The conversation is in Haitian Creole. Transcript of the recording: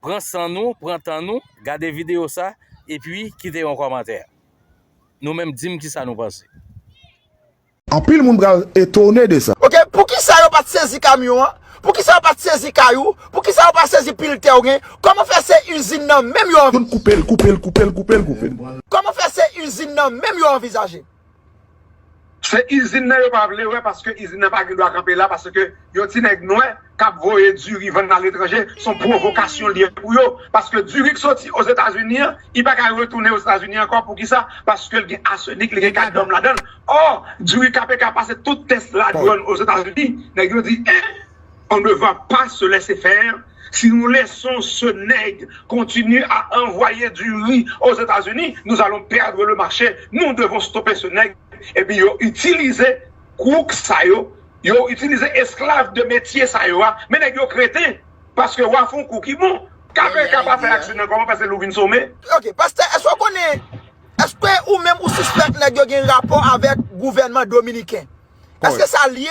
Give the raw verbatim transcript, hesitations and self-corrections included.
Pran san nou, pran tan nou, gade videyo sa, epi kite yon kòmantè. Nou menm, di m kisa nou panse. Anpil moun pral etone de sa. Ok, poukisa yo pa t sezi kamyon an? Poukisa yo pa t sezi kay ou? Poukisa yo pa sezi pil tè ou gen? Kòman fè se izin nan menm yo anvi? Koupe l, koupe l, koupe l, koupe l, koupe l. Kòman fè se izin nan menm yo anvizaje? Se izin nan yo pa vle wè paske izin nan pa gen dwa kanpe la paske yon ti nèg nwè k ap voye diri vann aletranje, se yon pwovokasyon li ye pou yo. Paske diri k soti Ozetazini an, li pa ka retounen Ozetazini ankò. Poukisa? Paske l gen asenik, li gen kadmyòm ladan l. Ò, diri K P K pase tout tès ladwàn Ozetazini, nèg yo di, en, on ne va pas se laisser faire. Si nous laissons ce nègre continuer à envoyer du riz aux États-Unis, nous allons perdre le marché. Nous devons stopper ce nègre. Epi yo itilize kouk sa yo, yo itilize esklav de metye sa yo a. Men nèg yo kreten, paske w a fè yon kou ki bon. K P K pa fè aksidan, kòman fè se li w vin some? Ok, pastè, èske w konnen, èske ou menm ou sispèk nèg yo gen rapò avèk gouvènman dominiken? Èske sa lye?